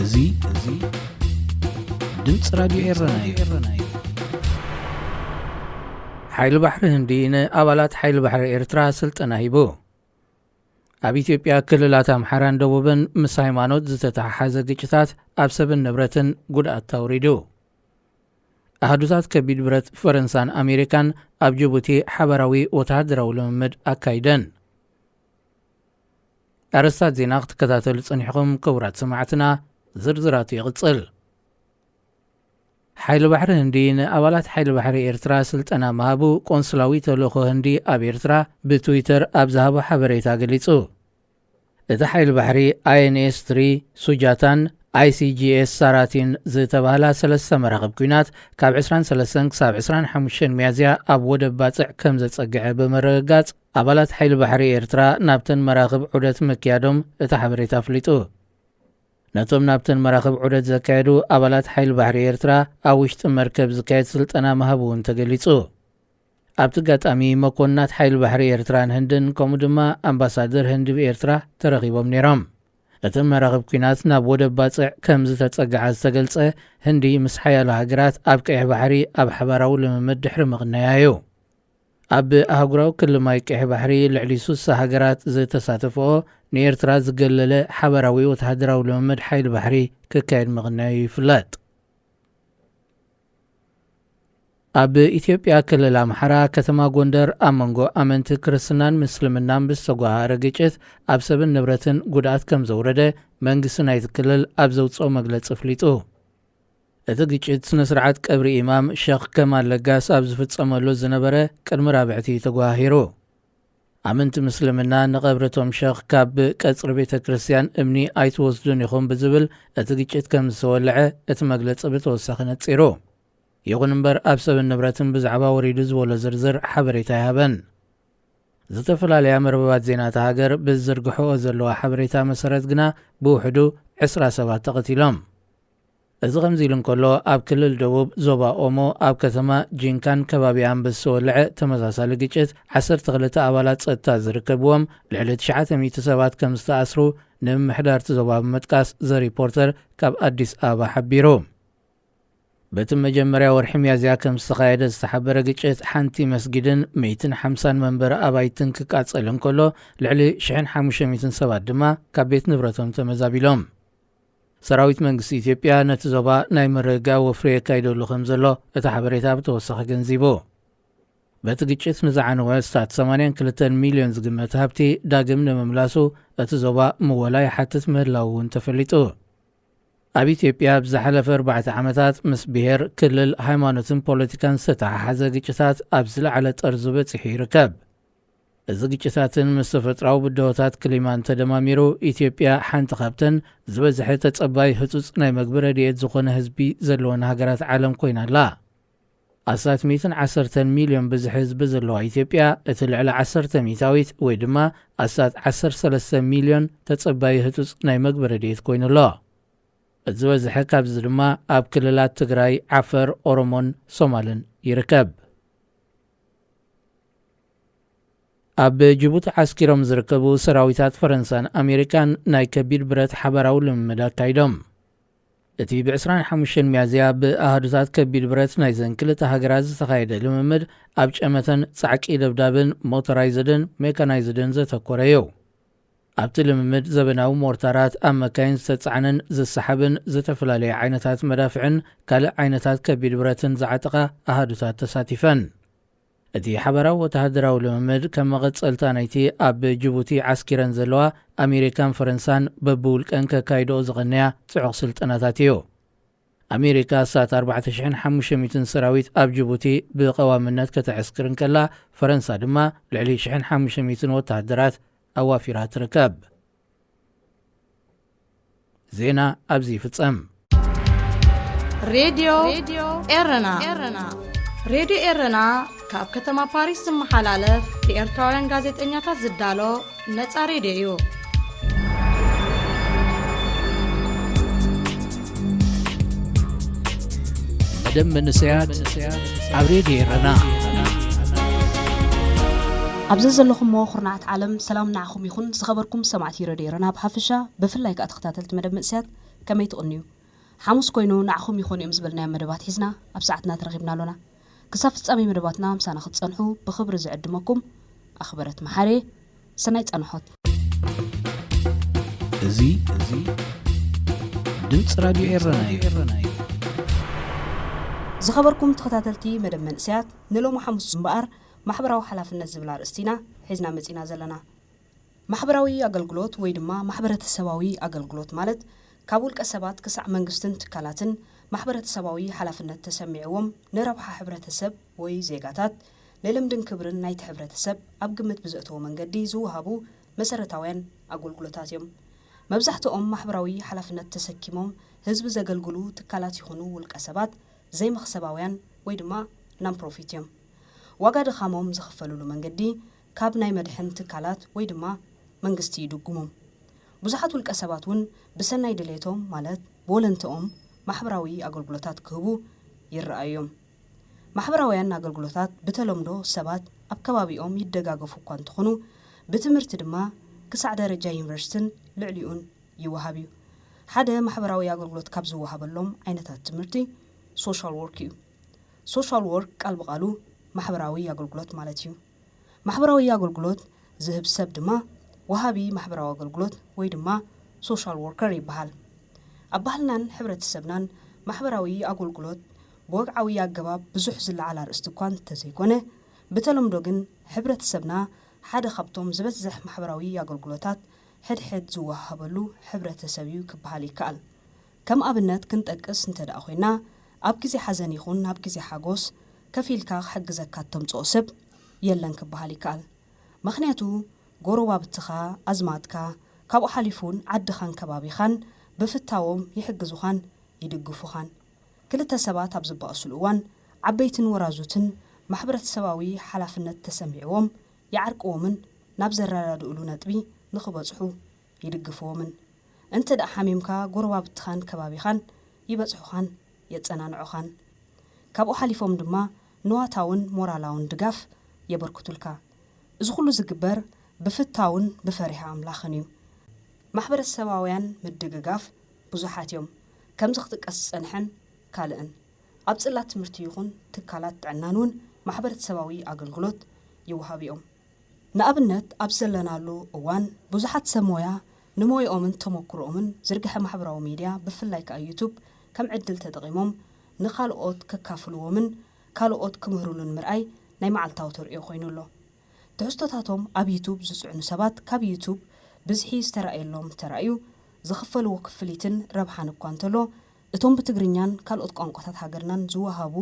እዚ እዚ ድምፂ ራድዮ ኤረና እዩ። ሓይሊ ባሕሪ ህንዲ ንኣባላት ሓይሊ ባሕሪ ኤርትራ ስልጠና ሂቡ። ኣብ ኢትዮጵያ ክልላት ኣምሓራን ደቡብን ምስ ሃይማኖት ዝተተሓሓዘ ግጭታት ኣብ ሰብን ንብረትን ጉድኣት ኣውሪዱ። ኣሃዱታት ከቢድ ብረት ፈረንሳን ኣሜሪካን ኣብ ጅቡቲ ሓባራዊ ወተሃደራዊ ልምምድ ኣካይደን። ኣርእስታት ዜና ክትከታተሉ ጸኒሕኹም ክቡራት ሰማዕትና፣ ዝርዝራቱ ይቕጽል። ሓይሊ ባሕሪ ህንዲ ንኣባላት ሓይሊ ባሕሪ ኤርትራ ስልጠና ምሃቡ ቆንስላዊ ተልእኾ ህንዲ ኣብ ኤርትራ ብትዊተር ኣብ ዝሃቦ ሓበሬታ ገሊጹ። እቲ ሓይሊ ባሕሪ ኣይኤንኤስ ትሪ ሱጃታን ኣይሲጂኤስ ሳራቲን ዝተባህላ ሰለስተ መራኽብ ኲናት ካብ ዕስራን ሰለስተን ክሳብ ዕስራን ሓሙሽተን ሚያዝያ ኣብ ወደብ ባጽዕ ከም ዘጸግዐ ብምርግጋጽ፣ ኣባላት ሓይሊ ባሕሪ ኤርትራ ናብተን መራኽብ ዑደት ምክያዶም እቲ ሓበሬታ ኣፍሊጡ። ነቶም ናብተን መራኽብ ዑደት ዘካየዱ ኣባላት ሓይሊ ባሕሪ ኤርትራ ኣብ ውሽጢ መርከብ ዝካየድ ስልጠና ምሃቡ እውን ተገሊጹ። ኣብቲ ኣጋጣሚ መኮንናት ሓይሊ ባሕሪ ኤርትራን ህንድን ከምኡ ድማ ኣምባሳደር ህንዲ ብኤርትራ ተረኺቦም ነይሮም። እተን መራኽብ ኲናት ናብ ወደብ ባጽዕ ከም ዝተጸግዓ ዝተገልጸ ህንዲ ምስ ሓያሎ ሃገራት ኣብ ቀይሕ ባሕሪ ኣብ ሓባራዊ ልምምድ ድሕሪ ምቕናያ እዩ። ኣብ ኣህጉራዊ ክሊ ማይ ቀይሕ ባሕሪ ልዕሊ ሱሳ ሃገራት ዝተሳተፈኦ ንኤርትራ ዝገለለ ሓባራዊ ወተሃደራዊ ልምምድ ሓይሊ ባሕሪ ክካየድ ምቕናዩ ይፍለጥ። ኣብ ኢትዮጵያ ክልል ኣምሓራ ከተማ ጎንደር ኣብ መንጎ ኣመንቲ ክርስትናን ምስልምናን ብዝተጓሃረ ግጭት ኣብ ሰብን ንብረትን ጉድኣት ከም ዘውረደ መንግስቲ ናይቲ ክልል ኣብ ዘውፅኦ መግለፂ ኣፍሊጡ። እቲ ግጭት ስነ ስርዓት ቀብሪ ኢማም ሸኽ ከማል ለጋስ ኣብ ዝፍጸመሉ ዝነበረ ቅድሚ ራብዕቲ ተጓሂሩ። ኣመንቲ ምስልምና ንቐብሪ እቶም ሸኽ ካብ ቀጽሪ ቤተ ክርስቲያን እምኒ ኣይትወስዱን ኢኹም ብዝብል እቲ ግጭት ከም ዝተወልዐ እቲ መግለጺ ብተወሳኺ ነጺሩ። ይኹን እምበር ኣብ ሰብን ንብረትን ብዛዕባ ወሪዱ ዝበሎ ዝርዝር ሓበሬታ ኣይሃበን። ዝተፈላለያ መርበባት ዜና እታ ሃገር ብዝዝርግሕኦ ዘለዋ ሓበሬታ መሰረት ግና ብውሕዱ ዕስራ ሰባት ተቐቲሎም። እዚ ከምዚ ኢሉ እንከሎ ኣብ ክልል ደቡብ ዞባ ኦሞ ኣብ ከተማ ጂንካን ከባቢኣን ብዝተወልዐ ተመሳሳሊ ግጭት ዓሰርተ ክልተ ኣባላት ጸጥታ ዝርከብዎም ልዕሊ ትሽዓተ ሚእቲ ሰባት ከም ዝተኣስሩ ንምምሕዳርቲ ዞባ ብምጥቃስ ዘሪፖርተር ካብ ኣዲስ ኣበባ ሓቢሩ። በቲ መጀመርያ ወርሒ ሚያዝያ ከም ዝተኻየደ ዝተሓበረ ግጭት ሓንቲ መስጊድን ሚእትን ሓምሳን መንበሪ ኣባይትን ክቃጸል እንከሎ ልዕሊ ሽሕን ሓሙሽተ ሚእትን ሰባት ድማ ካብ ቤት ንብረቶም ተመዛቢሎም። ሰራዊት መንግስቲ ኢትዮጵያ ነቲ ዞባ ናይ ምርግጋእ ወፍሪ የካይደሉ ከም ዘሎ እቲ ሓበሬታ ብተወሳኺ ገንዚቡ። በቲ ግጭት ንዝዓነወ ስታት ሰማንያን ክልተን ሚልዮን ዝግመት ሃብቲ ዳግም ንምምላሱ እቲ ዞባ ምወላ ይሓትት ምህላው እውን ተፈሊጡ። ኣብ ኢትዮጵያ ኣብ ዝሓለፈ ኣርባዕተ ዓመታት ምስ ብሄር፣ ክልል፣ ሃይማኖትን ፖለቲካን ዝተተሓሓዘ ግጭታት ኣብ ዝለዓለ ጠርዙ በጺሑ ይርከብ። እዚ ግጭታትን ምስ ተፈጥራዊ ብድሆታት ክሊማን ተደማሚሩ፣ ኢትዮጵያ ሓንቲ ካብተን ዝበዝሐ ተጸባይ ህጹጽ ናይ መግቢ ረድኤት ዝኾነ ህዝቢ ዘለወን ሃገራት ዓለም ኮይና ኣላ። ኣስታት ሚእትን ዓሰርተን ሚልዮን ብዝሒ ህዝቢ ዘለዋ ኢትዮጵያ፣ እቲ ልዕሊ ዓሰርተ ሚእታዊት ወይ ድማ ኣስታት ዓሰርተ ሰለስተ ሚልዮን ተጸባይ ህጹጽ ናይ መግቢ ረድኤት ኮይኑ ኣሎ። እቲ ዝበዝሐ ካብዚ ድማ ኣብ ክልላት ትግራይ፣ ዓፈር፣ ኦሮሞን ሶማልን ይርከብ። ኣብ ጅቡቲ ዓስኪሮም ዝርከቡ ሰራዊታት ፈረንሳን ኣሜሪካን ናይ ከቢድ ብረት ሓባራዊ ልምምድ ኣካይዶም። እቲ ብ ዕስራን ሓሙሽተን ሚያዝያ ብኣሃዱታት ከቢድ ብረት ናይዘን ክልተ ሃገራት ዝተኻየደ ልምምድ ኣብ ጨመተን ጻዕቂ ደብዳብን ሞተራይዝድን ሜካናይዝድን ዘተኮረ እዩ። ኣብቲ ልምምድ ዘበናዊ ሞርታራት ኣብ መካይን ዝተጻዕነን ዝሰሓብን ዝተፈላለዩ ዓይነታት መዳፍዕን ካልእ ዓይነታት ከቢድ ብረትን ዝዓጠቓ ኣሃዱታት ተሳቲፈን። እቲ ሓባራዊ ወተሃደራዊ ልምምድ ከም መቐጸልታ ናይቲ ኣብ ጅቡቲ ዓስኪረን ዘለዋ ኣሜሪካን ፈረንሳን በብውልቀን ከካይድኦ ዝቐነያ ጽዑቕ ስልጠናታት እዩ። ኣሜሪካ ኣስታት ኣርባዕተ ሽሕን ሓሙሽተ ሚእትን ሰራዊት ኣብ ጅቡቲ ብቐዋምነት ከተዕስክር እንከላ፣ ፈረንሳ ድማ ልዕሊ ሽሕን ሓሙሽተ ሚእትን ወተሃደራት ኣዋፊራ ትርከብ። ዜና ኣብዚ ይፍጸም። ሬድዮ ኤረና። ሬድዮ ኤረና ካብ ከተማ ፓሪስ ዝመሓላለፍ ብኤርትራውያን ጋዜጠኛታት ዝዳሎ ነጻ ሬድዮ እዩ። መደብ መንእሰያት ኣብ ሬድዮ ኤረና። ኣብ ዘዘለኹምዎ ኩርናዓት ዓለም ሰላም ንዓኹም ይኹን። ዝኸበርኩም ሰማዕቲ ሬድዮ ኤረና ብሓፈሻ፣ ብፍላይ ከኣ ተኸታተልቲ መደብ መንእሰያት፣ ከመይ ትቕንዩ? ሓሙስ ኮይኑ ንዓኹም ይኾኑ እዮም ዝበልናዮም መደባት ሒዝና ኣብ ሰዓትና ተረኺብና ኣሎና። ክሳብ ፍጻሜ መደባትና ምሳና ክትጸንሑ ብኽብሪ ዝዕድመኩም ኣኽበረት መሓሬ። ሰናይ ጸንሖት። እዚ፣ እዚ ድምፂ ራዲዮ ኤረና እዩ። ዝኸበርኩም ተኸታተልቲ መደብ መንእሰያት፣ ንሎሚ ሓሙስ እምበኣር ማሕበራዊ ሓላፍነት ዝብል ኣርእስቲ ኢና ሒዝና መጺና ዘለና። ማሕበራዊ ኣገልግሎት ወይ ድማ ማሕበረተሰባዊ ኣገልግሎት ማለት ካብ ውልቀ ሰባት ክሳዕ መንግስትን ትካላትን ማሕበረተሰባዊ ሓላፍነት ተሰሚዕዎም ንረብሓ ሕብረተሰብ ወይ ዜጋታት፣ ንልምድን ክብርን ናይቲ ሕብረተሰብ ኣብ ግምት ብዘእተወ መንገዲ ዝወሃቡ መሰረታውያን ኣገልግሎታት እዮም። መብዛሕትኦም ማሕበራዊ ሓላፍነት ተሰኪሞም ህዝቢ ዘገልግሉ ትካላት ይኹኑ ውልቀ ሰባት ዘይመኽሰባውያን ወይ ድማ ናን ፕሮፊት እዮም። ዋጋ ድኻሞም ዝኽፈልሉ መንገዲ ካብ ናይ መድሕን ትካላት ወይ ድማ መንግስቲ ይድጉሞም። ብዙሓት ውልቀ ሰባት እውን ብሰናይ ድሌቶም ማለት ብወለንትኦም ማሕበራዊ ኣገልግሎታት ክህቡ ይረኣዩ እዮም። ማሕበራውያን ኣገልግሎታት ብተለምዶ ሰባት ኣብ ከባቢኦም ይደጋገፉ እኳ እንተኾኑ፣ ብትምህርቲ ድማ ክሳዕ ደረጃ ዩኒቨርሲቲን ልዕሊኡን ይወሃብ እዩ። ሓደ ማሕበራዊ ኣገልግሎት ካብ ዝወሃበሎም ዓይነታት ትምህርቲ ሶሻል ወርክ እዩ። ሶሻል ወርክ ቃል ብቓሉ ማሕበራዊ ኣገልግሎት ማለት እዩ። ማሕበራዊ ኣገልግሎት ዝህብ ሰብ ድማ ወሃቢ ማሕበራዊ ኣገልግሎት ወይ ድማ ሶሻል ወርከር ይበሃል። ኣብ ባህልናን ሕብረተሰብናን ማሕበራዊ ኣገልግሎት ብወግዓዊ ኣገባብ ብዙሕ ዝለዓል ኣርእስቲ እኳ እንተዘይኮነ፣ ብተለምዶ ግን ሕብረተሰብና ሓደ ካብቶም ዝበዝሕ ማሕበራዊ ኣገልግሎታት ሕድሕድ ዝወሃበሉ ሕብረተሰብ እዩ ክበሃል ይከኣል። ከም ኣብነት ክንጠቅስ እንተ ደኣ ኮይና፣ ኣብ ግዜ ሓዘን ይኹን ኣብ ግዜ ሓጎስ ከፊልካ ክሕግዘካ እተምጽኦ ሰብ የለን ክበሃል ይከኣል። ምኽንያቱ፣ ጎረባብትኻ፣ ኣዝማድካ፣ ካብኡ ሓሊፉ እውን ዓድኻን ከባቢኻን ብፍታዎም ይሕግዙኻን ይድግፉኻን። ክልተ ሰባት ኣብ ዝበኣሱሉ እዋን፣ ዓበይትን ወራዙትን ማሕበረተሰባዊ ሓላፍነት ተሰሚዕዎም ይዓርቅዎምን ናብ ዘረዳድእሉ ነጥቢ ንኽበጽሑ ይድግፍዎምን። እንተ ደኣ ሓሚምካ፣ ጎረባብትኻን ከባቢኻን ይበጽሑኻን የጸናንዑኻን። ካብኡ ሓሊፎም ድማ ንዋታውን ሞራላውን ድጋፍ የበርክቱልካ። እዚ ኩሉ ዝግበር ብፍታውን ብፈሪሃ ኣምላኽን እዩ። ማሕበረሰባውያን ምድግጋፍ ብዙሓት እዮም። ከምዚ ክጥቀስ ዝጸንሐን ካልእን። ኣብ ጽላት ትምህርቲ ይኹን ትካላት ጥዕናን እውን ማሕበረተሰባዊ ኣገልግሎት ይወሃቡ እዮም። ንኣብነት፣ ኣብ ዘለናሉ እዋን ብዙሓት ሰብ ሞያ ንሞያኦምን ተመኩሮኦምን ዝርግሐ ማሕበራዊ ሚድያ፣ ብፍላይ ከኣ ዩቱብ ከም ዕድል ተጠቒሞም ንኻልኦት ከካፍልዎምን ካልኦት ክምህሩሉን ምርኣይ ናይ መዓልታዊ ተርእዮ ኮይኑ ኣሎ። ትሕዝቶታቶም ኣብ ዩቱብ ዝጽዕኑ ሰባት ካብ ዩቱብ ብዝሒ ዝተራእየሎም ተራእዩ ዝኽፈልዎ ክፍሊትን ረብሓን እኳ እንተሎ፣ እቶም ብትግርኛን ካልኦት ቋንቋታት ሃገርናን ዝወሃቡ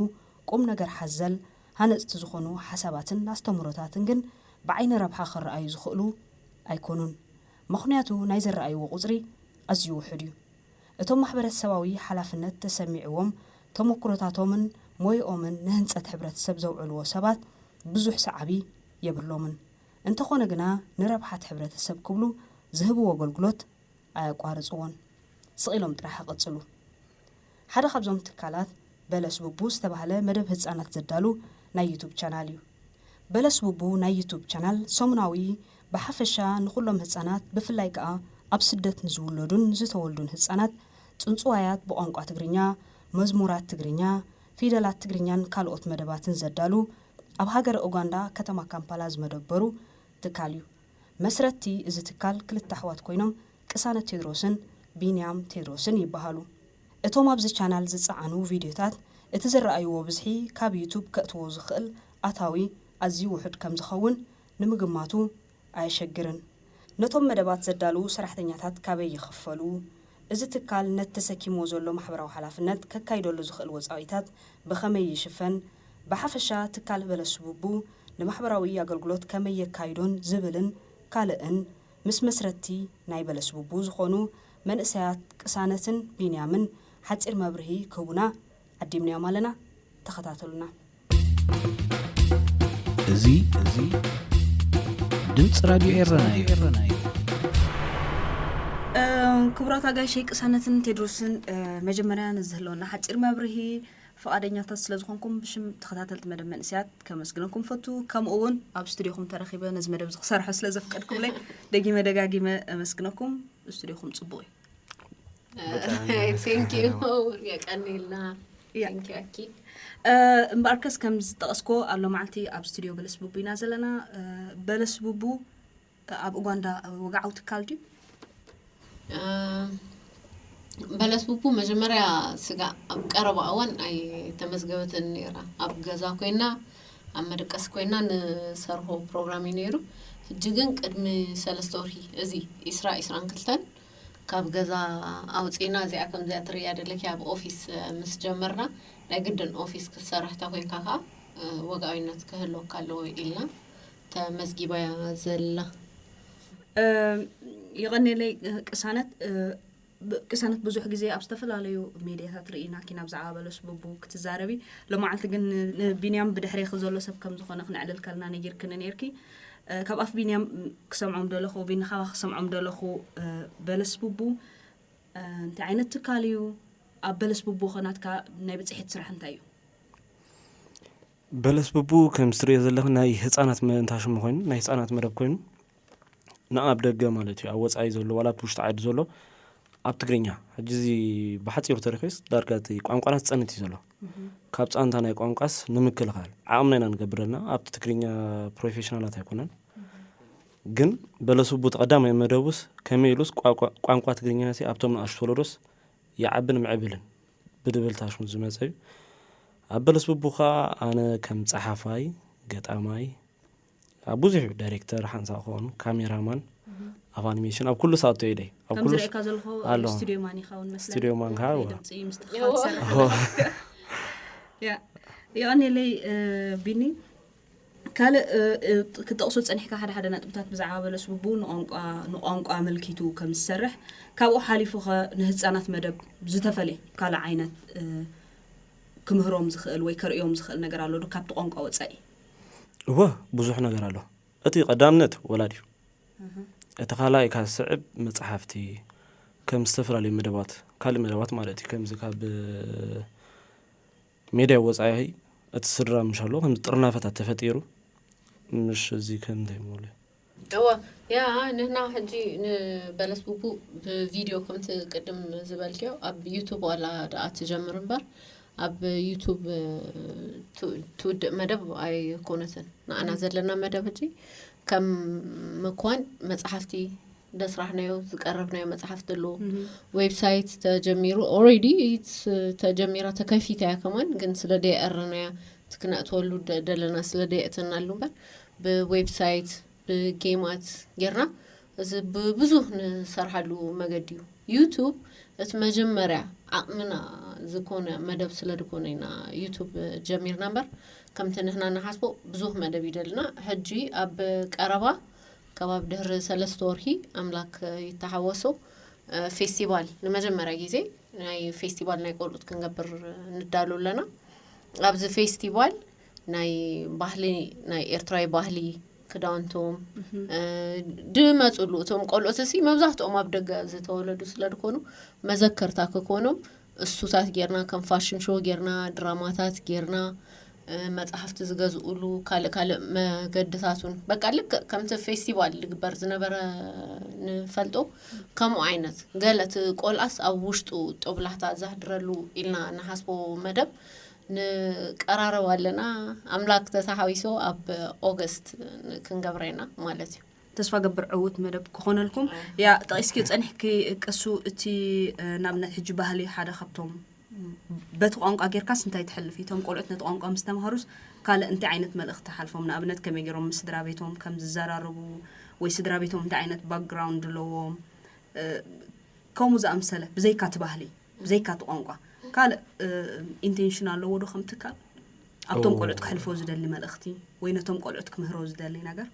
ቁም ነገር ሓዘል ሃነጽቲ ዝኾኑ ሓሳባትን ኣስተምህሮታትን ግን ብዓይኒ ረብሓ ክረኣዩ ዝኽእሉ ኣይኮኑን። ምኽንያቱ ናይ ዝረኣይዎ ቁጽሪ ኣዝዩ ውሑድ እዩ። እቶም ማሕበረተሰባዊ ሓላፍነት ተሰሚዕዎም ተመኩሮታቶምን ሞይኦምን ንህንጸት ሕብረተሰብ ዘውዕልዎ ሰባት ብዙሕ ሰዓቢ የብሎምን። እንተኾነ ግና ንረብሓት ሕብረተሰብ ክብሉ ዝህብዎ ኣገልግሎት ኣየቋርጽዎን። ስቕ ኢሎም ጥራሕ ይቕጽሉ። ሓደ ካብዞም ትካላት በለስ ቡቡ ዝተባህለ መደብ ህጻናት ዘዳሉ ናይ ዩቱብ ቻናል እዩ። በለስ ቡቡ ናይ ዩቱብ ቻናል ሰሙናዊ ብሓፈሻ ንኹሎም ህጻናት ብፍላይ ከኣ ኣብ ስደት ንዝውለዱን ዝተወልዱን ህጻናት ጽንጽዋያት ብቋንቋ ትግርኛ፣ መዝሙራት ትግርኛ፣ ፊደላት ትግርኛን ካልኦት መደባትን ዘዳሉ ኣብ ሃገረ ኡጋንዳ ከተማ ካምፓላ ዝመደበሩ ትካል እዩ። መስረትቲ እዚ ትካል ክልተ ኣሕዋት ኮይኖም ቅሳነት ቴድሮስን ቢንያም ቴድሮስን ይበሃሉ። እቶም ኣብዚ ቻናል ዝጸዓኑ ቪድዮታት እቲ ዝረኣይዎ ብዝሒ ካብ ዩቱብ ከእትዎ ዝኽእል ኣታዊ ኣዝዩ ውሑድ ከም ዝኸውን ንምግማቱ ኣየሸግርን። ነቶም መደባት ዘዳልዉ ሰራሕተኛታት ካበይ ይኽፈሉ? እዚ ትካል ነቲ ተሰኪምዎ ዘሎ ማሕበራዊ ሓላፍነት ከካይደሉ ዝኽእል ወጻኢታት ብኸመይ ይሽፈን? ብሓፈሻ ትካል በለስ ቡቡ ንማሕበራዊ ኣገልግሎት ከመይ የካይዶን ዝብልን ካልእን ምስ መስረትቲ ናይ በለስ ቡቡ ዝኾኑ መንእሰያት ቅሳነትን ቢንያምን ሓጺር መብርሂ ክህቡና ዓዲምናዮም ኣለና። ተኸታተሉና። እዚ፣ እዚ ድምፂ ራድዮ ኤረና እዩ። እ፣ ክቡራት ኣጋይሸይ ቅሳነትን ቴድሮስን፣ እ፣ መጀመርያ ንዝህለወና ሓፂር መብርሂ ፍቓደኛታት ስለ ዝኾንኩም ብሽም ተኸታተልቲ መደብ መንእሰያት ከመስግነኩም ፈቱ። ከምኡ እውን ኣብ ስቱዲዮኹም ተረኺበ ነዚ መደብ እዚ ክሰርሖ ስለ ዘፍቀድኩምለይ ደጊመ ደጋጊመ ኣመስግነኩም። ስቱዲዮኹም ፅቡቕ እዩ። ብጣዕሚ Thank you የመስግን። የቀኒልና። ያ። Thank you ኣኪ። እምበኣርከስ ከም ዝጠቐስኮ ኣሎ መዓልቲ ኣብ ስቱዲዮ በለስ ቡቡ ኢና ዘለና። በለስ ቡቡ ኣብ ኡጋንዳ ወግዓዊ ትካል ድዩ? በለስ ቡቡ መጀመርያ ስጋ ኣብ ቀረባ እዋን ኣይተመዝገበትን ነይራ። ኣብ ገዛ ኮይና ኣብ መደቀሲ ኮይና ንሰርሆ ፕሮግራም እዩ ነይሩ። ሕጂ ግን ቅድሚ ሰለስተ ወርሒ እዚ ኢስራ ኢስራን ክልተን ካብ ገዛ ኣውፂና እዚኣ ከምዚኣ ትርያ ደለኪ ኣብ ኦፊስ ምስ ጀመርና ናይ ግድን ኦፊስ ክትሰርሕ ተኮይንካ ከዓ ወግዓዊነት ክህልወካ ኣለዎ ኢልና ተመዝጊባ እያ ዘላ። ይቐኔለይ ቅሳነት። ቅሳነት ብዙሕ ግዜ ኣብ ዝተፈላለዩ ሜድያታት ርኢናኪ ናብ ዛዕባ በለስ ቡቡ ክትዛረቢ። ሎማዓልቲ ግን ንቢንያም ብድሕሬኺ ዘሎ ሰብ ከም ዝኾነ ክነዕልል ከልና ነጊርክኒ ነርኪ። ካብ ኣፍ ቢንያም ክሰምዖም ደለኹ ቢኒ ካባ ክሰምዖም ደለኹ። በለስ ቡቡ እንታይ ዓይነት ትካል እዩ? ኣብ በለስ ቡቡ ኸ ናትካ ናይ ብፅሒት ስራሕ እንታይ እዩ? በለስ ቡቡ ከም ዝትሪኦ ዘለኺ ናይ ህፃናት መእንታሽሙ ኮይኑ ናይ ህፃናት መደብ ኮይኑ ንኣብ ደገ ማለት እዩ ኣብ ወፃኢ ዘሎ ዋላ ኣብቲ ውሽጢ ዓዲ ዘሎ ኣብ ትግርኛ ሕጂ እዚ ብሓፂሩ ተሪኮስ ዳርጋ እቲ ቋንቋና ዝፀንት እዩ ዘሎ ካብ ፃንታ ናይ ቋንቋስ ንምክልኻል ዓቕምና ኢና ንገብረልና ኣብቲ ትግርኛ ፕሮፌሽናላት ኣይኮነን ግን በለስ ቡቡ ተቐዳማይ መደቡስ ከመይ ኢሉስ ቋንቋ ትግርኛ ሲ ኣብቶም ንኣሽቱ ወለዶስ ይዓብን ምዕብልን ብድብል ታሽሙ ዝመፀ እዩ ኣብ በለስ ቡቡ ከዓ ኣነ ከም ፀሓፋይ ገጣማይ ኣብ ብዙሕ ዳይሬክተር ሓንሳ ክኾን ካሜራማን ኣብ ኣኒሜሽን ኣብ ኩሉ ሰኣቶ ኢደይ ኣብ ከም ኩሉ ዝርእካ ዘለኹ ኣሎ። ስቱዲዮ ማን ይኸውን መስለኒ ስቱዲዮ ማን ከዓ ናይ እወ። ድምፂ ምስትኽኻል እወ። ትሰርሕ እወ። ያ የቐኔለይ ቢኒ ካልእ ክጠቕሶ ፀኒሕካ ሓደ ሓደ ነጥብታት ብዛዕባ በለስ ቡቡ ንቋንቋ ኣመልኪቱ ከም ዝሰርሕ ካብኡ ሓሊፉ ኸ ንህፃናት መደብ ዝተፈለየ ካልእ ዓይነት ክምህሮም ዝኽእል ወይ ከርእዮም ዝኽእል ነገር ኣሎ ዶ ካብቲ ቋንቋ ወፃኢ? እወ ብዙሕ ነገር ኣሎ። እቲ ቀዳምነት ወላድ እዩ። እቲ ካልኣይ ካብ ስዕብ መፅሓፍቲ ከም ዝተፈላለዩ መደባት ካልእ መደባት ማለት እዩ ከምዚ ካብ ሜድያ ወፃኢ እቲ ስድራ ምሽ ኣሎ ከምዚ ጥርናፈታት ተፈጢሩ ምሽ እዚ ከምንታይ ምለ እወ ያ ንህና ሕጂ ንበለስ ቡቡ ብቪድዮ ከምቲ ቅድም ዝበልክዮ ኣብ ዩቱብ ዋላ ደኣ ትጀምር እምበር ኣብ ዩቱብ ትውድእ መደብ ኣይኮነትን ንኣና ዘለና መደብ ሕጂ ከም ምኳን መፅሓፍቲ ደስራሕናዮ ዝቀረብናዮ መፅሓፍቲ ኣለዎ ዌብሳይት ተጀሚሩ already ተጀሚራ ተከፊታ እያ ከማን ግን ስለ ደየእረናያ ትክነእትወሉ ደለና ስለ ደየእተናሉ እምበር ብዌብሳይት ብጌማት ጌርና እዚ ብብዙህ ንሰርሓሉ መገዲ እዩ ዩቱብ እቲ መጀመርያ ዓቕምና ዝኾነ መደብ ስለ ዝኾነ ኢና ዩቱብ ጀሚርና እምበር ከምቲ ንህና ንሓስቦ ብዙህ መደብ ይደልና ሕጂ ኣብ ቀረባ ከባቢ ድሕሪ ሰለስተ ወርሒ ኣምላክ ይተሓወሶ ፌስቲቫል ንመጀመርያ ግዜ ናይ ፌስቲቫል ናይ ቆልዑት ክንገብር ንዳሉ ኣለና ኣብዚ ፌስቲቫል ናይ ባህሊ ናይ ኤርትራዊ ባህሊ ክዳውንቶም ድመፅሉ እቶም ቆልኦት ሲ መብዛሕትኦም ኣብ ደገ ዝተወለዱ ስለ ዝኾኑ መዘከርታ ክኮኖም እሱታት ጌርና ከም ፋሽን ሾው ጌርና ድራማታት ጌርና መፅሓፍቲ ዝገዝኡሉ ካልእ ካልእ መገድታት እውን በቃ ልክዕ ከምቲ ፌስቲቫል ዝግበር ዝነበረ ንፈልጦ ከምኡ ዓይነት ገለ እቲ ቆልኣስ ኣብ ውሽጡ ጦብላሕታ ዘሕድረሉ ኢልና ንሓስቦ መደብ ንቀራረብ ኣለና ኣምላክ ተተሓዊሶ ኣብ ኦገስት ክንገብረ ኢና ማለት እዩ ተስፋ ገብር ዕውት መደብ ክኾነልኩም ያ ጠቂስኪ ፀኒሕኪ ቅሱ እቲ ንኣብነት ሕጂ ባህሊ ሓደ ካብቶም በቲ ቋንቋ ጌርካስ እንታይ ትሕልፍ እቶም ቆልዑት ነቲ ቋንቋ ምስ ተምሃሩስ ካልእ እንታይ ዓይነት መልእኽቲ ሓልፎም ንኣብነት ከመይ ገይሮም ምስ ስድራ ቤቶም ከም ዝዘራረቡ ወይ ስድራ ቤቶም እንታይ ዓይነት ባክግራውንድ ኣለዎም ከምኡ ዝኣምሰለ ብዘይካ እቲ ባህሊ ብዘይካ እቲ ቋንቋ ካልእ ኢንቴንሽን ኣለዎ ዶ ከም ትካል ኣብቶም ቆልዑት ክሕልፎ ዝደሊ መልእኽቲ ወይ ነቶም ቆልዑት ክምህሮ ዝደሊ ነገር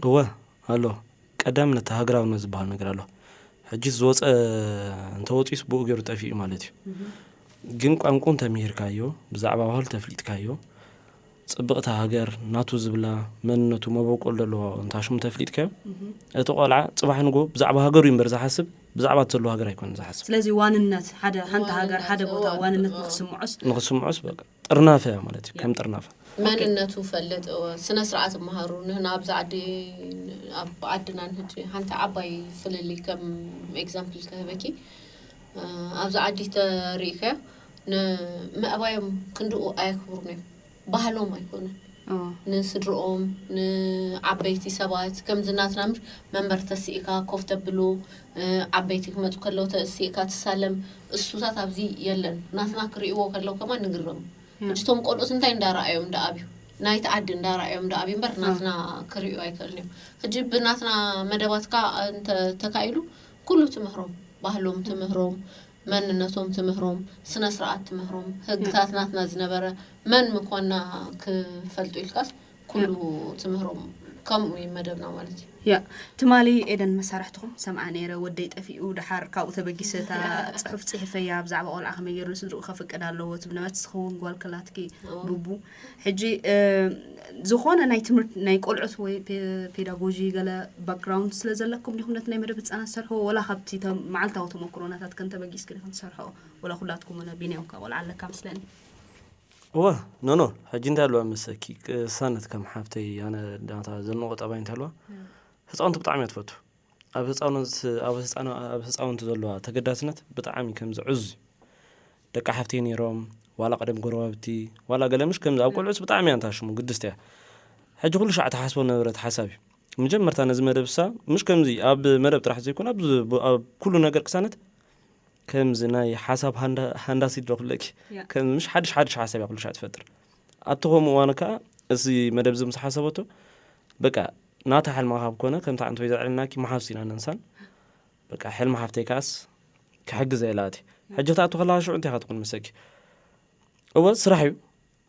እወ ኣሎ ቀዳምነት ሃገራውነት ዝበሃል ነገር ኣሎ ሕጂ ዝወፀ እንተወፂስ ብኡ ገይሩ ጠፊኡ ማለት እዩ ግን ቋንቁ እንተምሂርካዮ ብዛዕባ ባህል ተፍሊጥካዮ ጽብቕቲ ሃገር ናቱ ዝብላ መንነቱ መበቆል ዘለዎ እንታ ሽሙ ተፍሊጥካዮ፣ እቲ ቆልዓ ጽባሕ ንጎ ብዛዕባ ሃገሩ እዩ እምበር ዝሓስብ፣ ብዛዕባ እቲ ዘለዎ ሃገር ኣይኮነን ዝሓስብ። ስለዚ ዋንነት ሓደ ሓንቲ ሃገር ሓደ ቦታ ዋንነት ንክስምዖስ ንክስምዖስ በቃ ጥርናፈ እያ ማለት እዩ። ከም ጥርናፈ መንነቱ ፈልጥ፣ ስነ ስርዓት መሃሩ። ንህና ኣብዚ ዓዲ ኣብ ዓድና ንህጂ ሓንቲ ዓባይ ፍልልይ ከም ኤግዛምፕል ክህበኪ፣ ኣብዚ ዓዲ ተሪኢካዮ ንምዕባዮም ክንድኡ ኣየክብሩን እዮም። ባህሎም ኣይኮነን። ንስድርኦም፣ ንዓበይቲ ሰባት ከምዚ ናትና ምሽ መንበር ተስኢካ ኮፍ ተብሉ፣ ዓበይቲ ክመፁ ከለዉ ተስኢካ ትሳለም፣ እሱታት ኣብዚ የለን። ናትና ክርእይዎ ከለዉ ከማ ንግረሙ። እጅቶም ቆልኡት እንታይ እንዳረኣዮም እንዳኣብዩ፣ ናይቲ ዓዲ እንዳረኣዮም እንዳኣብዩ እምበር ናትና ክርእዩ ኣይክእልን እዮም። ሕጂ ብናትና መደባትካ እንተ ተካኢሉ ኩሉ ትምህሮም፣ ባህሎም ትምህሮም፣ መንነቶም ትምህሮም፣ ስነ ስርዓት ትምህሮም፣ ህግታት ናትና ዝነበረ መን ምኳና ክፈልጡ ኢልካስ ኩሉ ትምህሮም። ከምኡ እዩ መደብና ማለት እዩ። ያ ትማሊ ኤደን መሳርሕትኹም ሰምዓ ነይረ። ወደይ ጠፊኡ፣ ድሓር ካብኡ ተበጊሰ እታ ፅሑፍ ፅሒፈያ ብዛዕባ ቆልዓ ከመይ ገይሩ ንስድርኡ ከፍቅድ ኣለዎ ትብል ነበርት ዝኸውን ጓል ከላትኪ ቡቡ። ሕጂ ዝኾነ ናይ ትምህርቲ ናይ ቆልዑት ወይ ፔዳጎጂ ገለ ባክግራውንድ ስለ ዘለኩም ዲኹም ነቲ ናይ መደብ ህፃናት ትሰርሕዎ፣ ወላ ካብቲ መዓልታዊ ተመክሮናታት ከን ተበጊስኪ ዲኹም ትሰርሕዎ? ወላ ኩላትኩም ነ ቢንያም ካ ቆልዓ ኣለካ መስለኒ። እወ ኖኖ ሕጂ እንታይ ኣለዋ መሰኪ ቅሳነት ከም ሓፍተይ ኣነ ዳታ ዘንቆ ጠባይ እንታይ ኣለዋ። ህፃውንቲ ብጣዕሚ እያ ትፈቱ። ኣብ ህፃውንቲ ዘለዋ ተገዳስነት ብጣዕሚ ከም ዝዕዙ እዩ። ደቂ ሓፍተይ ነይሮም ዋላ ቀደም ጎረባብቲ ዋላ ገለ ምሽ ከምዚ ኣብ ቆልዑስ ብጣዕሚ እያ እንታሽሙ ግድስቲ እያ። ሕጂ ኩሉ ሻዕ ተሓስቦ ነበረት ሓሳብ እዩ። መጀመርታ ነዚ መደብ ሳ ምሽ ከምዚ ኣብ መደብ ጥራሕ ዘይኮነ ኣብ ኩሉ ነገር ቅሳነት ከምዚ ናይ ሓሳብ ሃንዳሲት ዶ ክብለኪ ከምዚ ምሽ ሓድሽ ሓድሽ ሓሳብ እያ ኩሉ ሻዕ ትፈጥር። ኣብቲ ከምኡ እዋን ከዓ እዚ መደብ እዚ ምስ ሓሰበቶ በቃ ናታ ሕልማ ካብ ኮነ ከምታ ዕንተወይ ዘዕልናኪ መሓብስ ኢና ነንሳን በቃ ሕልሚ ሓፍተይ ከዓስ ክሕግዘ ኢላ እትየ። ሕጂ ክትኣቱ ከለኻ ሽዑ እንታይ ኢኻ ትኹን መሰኪ? እወ ስራሕ እዩ።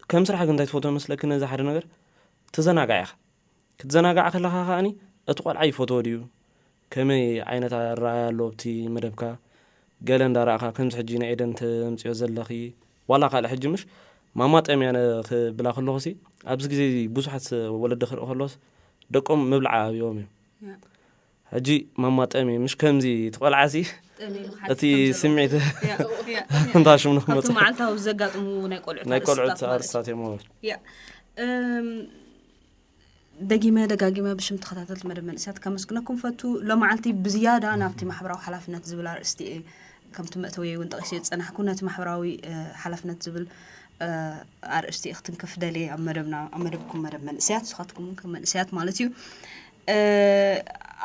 ከም ስራሕ ግን እንታይ ትፈትዎ መስለኪ? ነዚ ሓደ ነገር ትዘናጋዕ ኢኻ። ክትዘናጋዕ ከለኻ ከኣኒ እቲ ቆልዓ ይፈትዎ ድዩ? ከመይ ዓይነት ኣረኣእያ ኣለዎ ኣብቲ መደብካ? ገለ እንዳረኣኻ ከምዚ ሕጂ ናይ ኤደን ተምፅዮ ዘለኺ ዋላ ካልእ ሕጂ ምሽ ማማ ጠምያ ክብላ ከለኹሲ ኣብዚ ግዜ ብዙሓት ወለዲ ክርኢ ከለስ ደቆም ምብላዕ ኣብዮም እዮም። ሕጂ ማማ ጠምየ ምሽ ከምዚ ትቆልዓሲ እቲ ስምዒት እንታ ሽም ንክመፅእ መዓልታዊ ዘጋጥሙ ናይ ቆልዑት ናይ ቆልዑት ኣርስታት እዮም። ደጊመ ደጋጊመ ብሽም ተኸታተልቲ መደብ መንእስያት ከመስግነኩም ፈቱ። ሎመዓልቲ ብዝያዳ ናብቲ ማሕበራዊ ሓላፍነት ዝብል ኣርእስቲ እየ ከምቲ መእተዊ እውን ጠቂሰ ዝፀናሕኩ ነቲ ማሕበራዊ ሓላፍነት ዝብል ኣርእስቲ እየ ክትንክፍ ደልየ ኣብ መደብና ኣብ መደብኩም መደብ መንእስያት ንስኻትኩም ከም መንእስያት ማለት እዩ።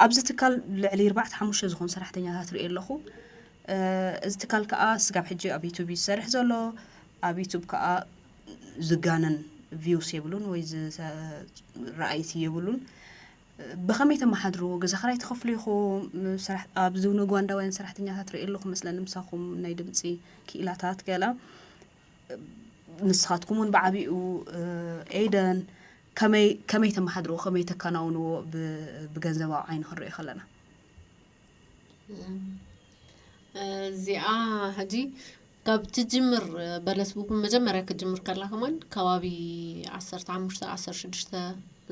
ኣብዚ ትካል ልዕሊ ኣርባዕተ ሓሙሽተ ዝኾኑ ሰራሕተኛታት ርኢ ኣለኹ። እዚ ትካል ከዓ ስጋብ ሕጂ ኣብ ዩቱብ እዩ ዝሰርሕ ዘሎ። ኣብ ዩቱብ ከዓ ዝጋነን ቪውስ የብሉን ወይ ረኣይቲ የብሉን። ብኸመይ ተመሓድርዎ? ገዛ ክራይ ትኸፍሉ ኢኹም? ኣብዚ ንኡጋንዳውያን ሰራሕተኛታት ርኢ ኣለኹ መስለኒ ምሳኹም ናይ ድምፂ ክኢላታት ገላ ንስኻትኩም እውን ብዓቢኡ ኤደን ከመይ ከመይ ተመሓድርዎ ከመይ ተከናውንዎ ብገንዘባዊ ዓይኒ ክንሪኦ ከለና እዚኣ ሕጂ ካብ ትጅምር በለስ ቡቡ መጀመርያ ክትጅምር ከላ ከማን ከባቢ ዓሰርተ ሓሙሽተ ዓሰርተ ሽዱሽተ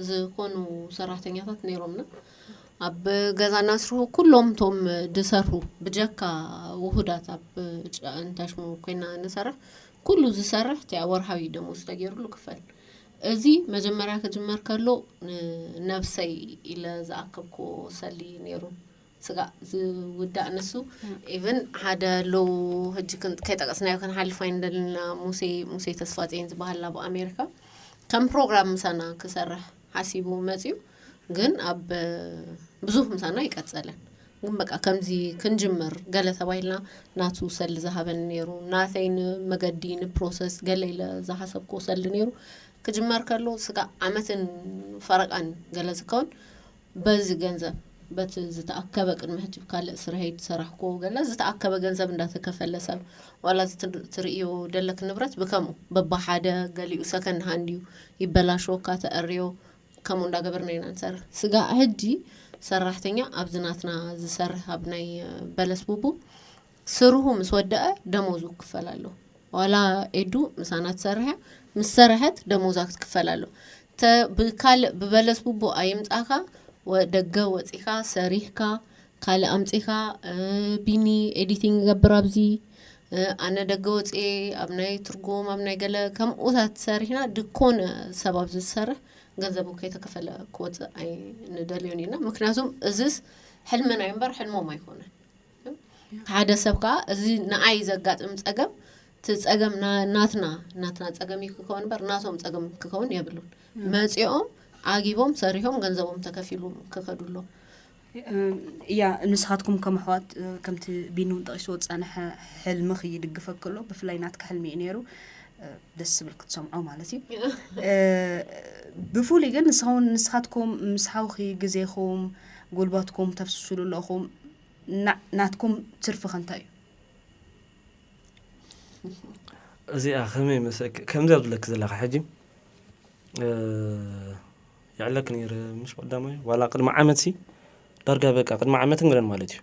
ዝኾኑ ሰራሕተኛታት ነይሮምና። ኣብ ገዛና ስርሑ ኩሎም ቶም ድሰርሑ ብጀካ ውሁዳት ኣብ እንታይ ሽሙ ኮይና ንሰርሕ ኩሉ ዝሰርሕ እቲኣ ወርሃዊ ደሞዝ ተገይሩሉ ክፈል። እዚ መጀመርያ ክጅመር ከሎ ነብሰይ ኢለ ዝኣከብኩ ሰሊ ነይሩ። ስጋ ዝውዳእ ንሱ ኢቭን ሓደ ሎው ሕጂ ከይጠቀስናዮ ክንሓልፍ ኣይንደልና። ሙሴ ሙሴ ተስፋፅዮን ዝበሃል ኣብ ኣሜሪካ ከም ፕሮግራም ምሳና ክሰርሕ ሓሲቡ መፅዩ። ግን ኣብ ብዙህ ምሳና ኣይቀፀለን። ግን በቃ ከምዚ ክንጅምር ገለ ተባሂልና ናቱ ሰሊ ዝሃበኒ ነይሩ። ናተይ ንመገዲ ንፕሮሰስ ገለ ኢለ ዝሓሰብክዎ ሰሊ ነይሩ። ክጅመር ከሎ ስጋ ዓመትን ፈረቃን ገለ ዝከውን በዚ ገንዘብ በቲ ዝተኣከበ ቅድሚ ሕጂ ካልእ ስርሐይ ዝሰራሕክዎ ገለ ዝተኣከበ ገንዘብ እንዳተከፈለ ሰብ ዋላ እዚ ትርእዮ ደለክ ንብረት ብከምኡ በባሓደ ገሊኡ ሰከንድ ሃንድ እዩ ይበላሸወካ ተእርዮ ከምኡ እንዳገበርና ኢና ንሰርሕ። ስጋ ሕጂ ሰራሕተኛ ኣብዚ ናትና ዝሰርሕ ኣብ ናይ በለስ ቡቡ ስርሁ ምስ ወደአ ደሞዙ ክፈል ኣለዎ። ዋላ ኤዱ ምሳና ትሰርሕ እያ ምስ ሰረሐት ደሞዛ ክትክፈል ኣሎ። ተ ብካልእ ብበለስ ቡቡ ኣይምጻኻ፣ ወ ደገ ወጺኻ ሰሪሕካ ካልእ ኣምጺኻ፣ እ፣ ቢኒ ኤዲቲንግ ይገብር ኣብዚ፣ እ፣ ኣነ ደገ ወጺኤ ኣብ ናይ ትርጉም ኣብ ናይ ገለ ከምኡታት ሰሪሕና ድኮነ ሰብ ኣብዚ ዝሰርሕ ገንዘቡ ከይተከፈለ ክወጽእ ኣይንደልዮን ኢና። ምክንያቱም እዝስ ሕልምና እዩ እምበር ሕልሞም ኣይኮነን። ሓደ ሰብ ከዓ እዚ ንኣይ ዘጋጥም ጸገም እቲ ጸገም ና- ናትና ናትና ጸገም እዩ ክኸውን እምበር ናቶም ጸገም ክኸውን የብሉን። መጺኦም ዓጊቦም ሰሪሖም ገንዘቦም ተከፊሉ ክኸዱ ኣለዎም። እያ። ንስኻትኩም ከም ኣሕዋት፣ ከምቲ ቢኒ እውን ጠቂስዎ ዝጸንሐ ሕልምኺ ይድግፈኪ ኣሎ። ብፍላይ ናትኪ ሕልሚ እዩ ነይሩ። ደስ ዝብል ክትሰምዖ ማለት እዩ። ብፍሉይ ግን ንስኻውን ንስኻትኩም ምስ ሓውኺ ግዜኹም ጉልበትኩም ተፍስስሉ ኣለኹም፣ ና- ናትኩም ትርፊ ከ እንታይ እዩ? እዚኣ ከመይ መሰክ ከምዚኣ ዝብለኪ ዘለካ ሕጂ፣ እ፣ ይዕለክ ነይረ። ምሽ ቀዳማይ ዋላ ቅድሚ ዓመት ሲ ዳርጋ በቃ ቅድሚ ዓመትን ገለን ማለት እዩ።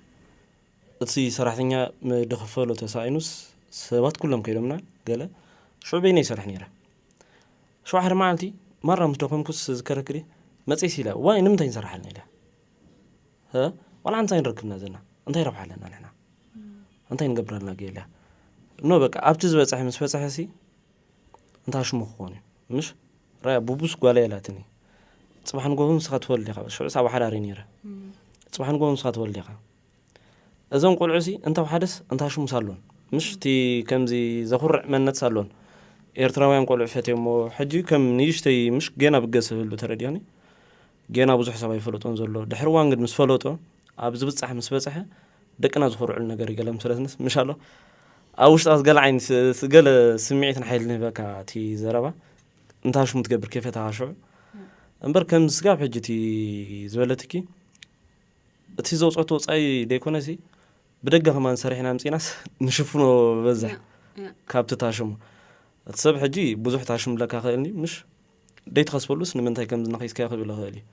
እቲ ሰራሕተኛ መ- ድኽፈሎ ተሳኢኑስ ሰባት ኩሎም ከይዶምና ገለ ሽዑ በይነ ይሰርሕ ነይረ። ሽዑ ሓደ መዓልቲ ማራ ምስ ደኸምኩስ ዝከረክሪ መፅስ ኢለ ዋይ ንምንታይ ንሰራሓልና ኢለ እ፣ ዋላ እንታይ ንረክብና ዘለና እንታይ ረብሓ ኣለና ንሕና እንታይ ንገብረልና ገለ ኖ በቃ ኣብቲ ዝበፅሐ ምስ በፅሐ ሲ እንታይ ሽሙ ክኾን እዩ ምሽ ራያ ቡቡስ ጓላ የላትኒ ጽባሕ ንጎሆ ንስኻ ትወልድ ኢኻ ሽዑ ሳብ ሓዳሪ ነይረ ጽባሕ ንጎሆ ንስኻ ትወልድ ኢኻ እዞም ቆልዑ ሲ እንተ ሓደስ እንታ ሽሙስ ኣሎን ምሽ እቲ ከምዚ ዘኹርዕ መንነት ኣሎን ኤርትራውያን ቆልዑ ፈትየሞ ሕጂ ከም ንእሽተይ ምሽ ገና ብገስ ህሉ ተረዲኦኒ ገና ብዙሕ ሰብ ኣይፈለጦን ዘሎ ድሕሪ እዋን ግን ምስ ፈለጦ ኣብ ዝብጻሕ ምስ በጽሐ ደቅና ዝኾርዕሉ ነገር ይገለም ስለስንስ ምሽ ኣሎ ኣብ ውሽጣት ገለ ዓይኒ ገለ ስምዒትን ሓይሊ ንህበካ እቲ ዘረባ እንታ ሽሙ ትገብር ከይፈታኻ ሽዑ እምበር ከም ስጋብ ሕጂ እቲ ዝበለትኪ እቲ ዘውፀቶ ወፃኢ ደይኮነሲ ብደገ ከማን ሰሪሕና ኣምፂናስ ንሽፍኖ በዝሕ ካብቲ ታሽሙ እቲ ሰብ ሕጂ ብዙሕ ታሽም ለካ ክእልኒ ምሽ ደይትኸስበሉስ ንምንታይ ከም ዝነኸይስካ ክብል ይኽእል እዩ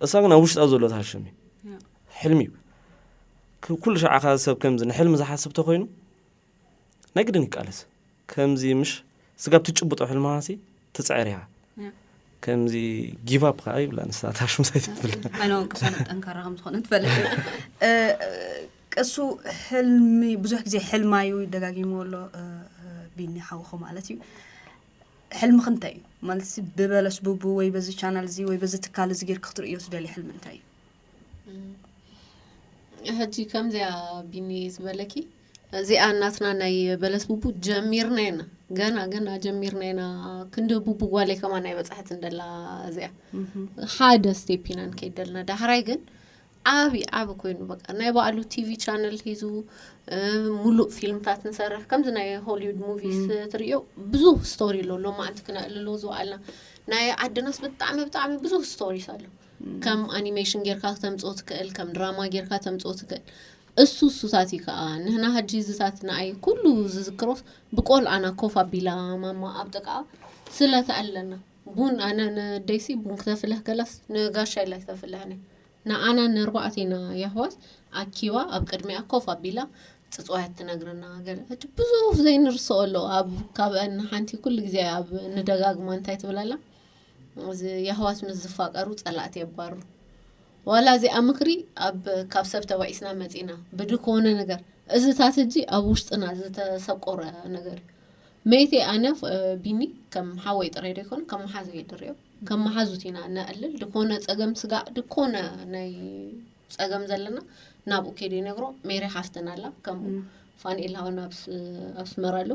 እሳ ግን ኣብ ውሽጣ ዘሎ ታሽም እዩ ሕልሚ እዩ ኩሉ ሸዓኻ ሰብ ከምዚ ንሕልሚ ዝሓስብ ተኮይኑ ናይ ግድን ይቃለስ ከምዚ ምሽ ስጋብ ትጭብጦ ሕልምኻሲ ትፅዕር ኢኻ ከምዚ ጊቭ ኣፕ ከዓ ይብላ ንሳ ታሽም ሳይትብል ኣይነውን ቅሳነት ጠንካራ ከም ዝኾነ ትፈልጥ ቅሱ ሕልሚ ብዙሕ ግዜ ሕልማዩ ደጋጊምዎ ኣሎ ቢኒ ሓውኹ ማለት እዩ ሕልምኺ እንታይ እዩ ማለት ብበለስ ቡቡ ወይ በዚ ቻናል እዚ ወይ በዚ ትካል እዚ ጌርክ ክትርእዮ ትደልዮ ሕልሚ እንታይ እዩ ሕጂ ከምዚኣ ቢኒ ዝበለኪ እዚኣ እናትና ናይ በለስ ቡቡ ጀሚርና ኢና ገና ገና ጀሚርና ኢና ክንዲ ቡቡ ጓለይ ከማ ናይ በፃሕት እንደላ እዚኣ ሓደ ስቴፕ ኢና ንከይድ ደልና ዳሕራይ ግን ዓብ ዓብ ኮይኑ በቃ ናይ ባዕሉ ቲቪ ቻነል ሒዙ ሙሉእ ፊልምታት ንሰርሕ ከምዚ ናይ ሆሊውድ ሙቪስ ትሪዮ ብዙ ስቶሪ ኣሎ ሎማዓንቲ ክነእልሎ ዝወዓልና ናይ ዓድናስ ብጣዕሚ ብጣዕሚ ብዙ ስቶሪስ ኣሎ ከም ኣኒሜሽን ጌርካ ክተምፅኦ ትክእል ከም ድራማ ጌርካ ተምፅኦ ትክእል እሱ እሱታት እዩ ከዓ ንህና ሕጂ እዝታት ንኣይ ኩሉ ዝዝክሮስ ብቆልዓና ኮፍ ኣቢላ ማማ ኣብ ጥቃ ስለተኣለና ቡን ኣነ ንደይሲ ቡን ክተፍልህ ከላስ ንጋሻ ኢላ ክተፍልህኒ ንኣና ንርባዕቴና የሕዋት ኣኪባ ኣብ ቅድሚኣ ኮፍ ኣቢላ ፅፅዋያት ትነግረና ገለ ሕጂ ብዙሕ ዘይንርስኦ ኣሎ ኣብ ካብአን ሓንቲ ኩሉ ግዜ ኣብ ንደጋግማ እንታይ ትብላላ እዚ የሕዋት ምስ ዝፋቀሩ ጸላእቲ የባሩ ዋላ እዚኣ ምክሪ ኣብ ካብ ሰብ ተባኢስና መጺና ብድኮነ ነገር እዚታት ሕጂ ኣብ ውሽጥና ዝተሰቆረ ነገር እዩ መይተይ ኣነ ቢኒ ከም ሓወይ ጥራይ ዶ ይኮነ ከም መሓዘ ይድርዮ ከም መሓዙት ኢና ነዕልል ድኮነ ጸገም ስጋዕ ድኮነ ናይ ጸገም ዘለና ናብኡ ከይደ ይነግሮ ሜሪ ሓፍተን ኣላ ከምኡ ፋንኤል ሃውን ኣብ ኣስመራ ኣሎ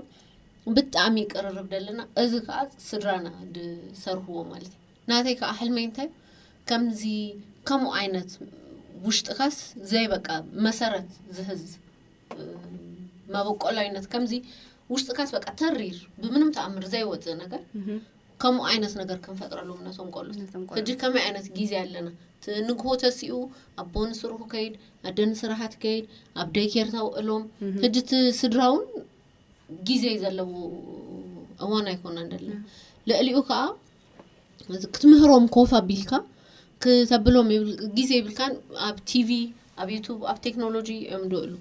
ብጣዕሚ ቅርርብ ደለና እዚ ከዓ ስድራና ድሰርህዎ ማለት እዩ ናተይ ከዓ ሕልመይ እንታይ ከምዚ ከምኡ ዓይነት ውሽጥካስ ዘይበቃ መሰረት ዝህዝ መበቆላይነት ከምዚ ውሽጥካስ በቃ ተሪር ብምንም ተኣምር ዘይወፅእ ነገር ከምኡ ዓይነት ነገር ክንፈጥረሎም ነቶም ቆሉት ሕጂ ከመይ ዓይነት ግዜ ኣለና ንግሆ ተሲኡ ኣቦ ንስርሑ ከይድ ኣደ ንስራሓ ትከይድ ኣብ ደይኬር ተውዕሎም ሕጂ እቲ ስድራ እውን ግዜ ዘለዎ እዋን ኣይኮነን ደለና ልዕሊኡ ከዓ ክትምህሮም ኮፍ ኣቢልካ ክተብሎም ግዜ ይብልካን ኣብ ቲቪ ኣብ ዩቱብ ኣብ ቴክኖሎጂ እዮም ድእሉ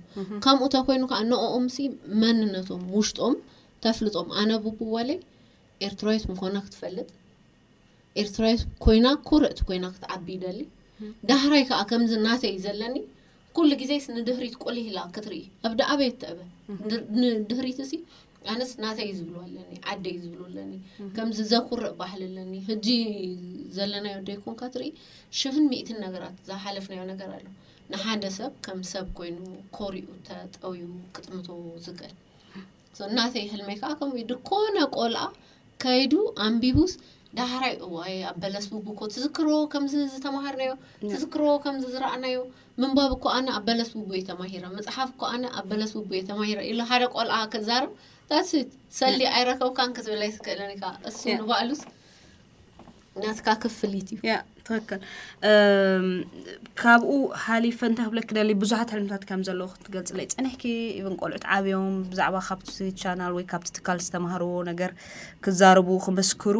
ከምኡ ተኮይኑ ከዓ ንኦም ሲ መንነቶም ውሽጦም ተፍልጦም ኣነ ቡቡዋለይ ኤርትራዊት ምዃና ክትፈልጥ፣ ኤርትራዊት ኮይና፣ ኩርዕቲ ኮይና ክትዓቢ ይደሊ። ዳሕራይ ከዓ ከምዚ ናተይ ዘለኒ ኩሉ ግዜስ ንድህሪት ቁልህ ኢላ ክትርኢ፣ ኣብ ደኣበይ ትዕበ? ንድህሪት እሲ ኣነስ ናተይ ዝብሉ ኣለኒ፣ ዓደይ ዝብሉ ኣለኒ። ከምዚ ዘኩርዕ ባህሊ ኣለኒ። ሕጂ ዘለናዮ ደይኮንካ ትርኢ፣ ሽሕን ሚእትን ነገራት ዝሓለፍናዮ ነገር ኣሎ። ንሓደ ሰብ ከም ሰብ ኮይኑ ኮሪኡ ተጠውዩ ክጥምቶ ዝክእል። So እናተይ ህልመይ ከዓ ከምኡ እዩ። ድኮነ ቆልዓ ከይዱ ኣንቢቡስ ዳሕራይ እዋይ ኣብ በለስ ቡቡ እኮ ትዝክሮ ከምዚ ዝተማሃርናዮ፣ ትዝክሮ ከምዚ ዝረኣናዮ። ምንባብ እኮ ኣነ ኣብ በለስ ቡቡ እየ ተማሂረ፣ መፅሓፍ እኮ ኣነ ኣብ በለስ ቡቡ እየ ተማሂረ ኢሉ ሓደ ቆልዓ ክዛረብ፣ that's it። ሰሊ ኣይረከብካን ክትብል ኣይትክእልን ኢካ። እሱ ንባዕሉስ ናትካ ክፍሊት እዩ። ያ ትክክል። እም፣ ካብኡ ሓሊፈ እንታይ ክብለክ ደሊ፣ ብዙሓት ሕልምታት ከም ዘለዉ ክትገልፅለይ ፀኒሕኪ። ኢቨን ቆልዑት ዓብዮም ብዛዕባ ካብቲ ቻናል ወይ ካብቲ ትካል ዝተማሃርዎ ነገር ክዛረቡ ክምስክሩ፣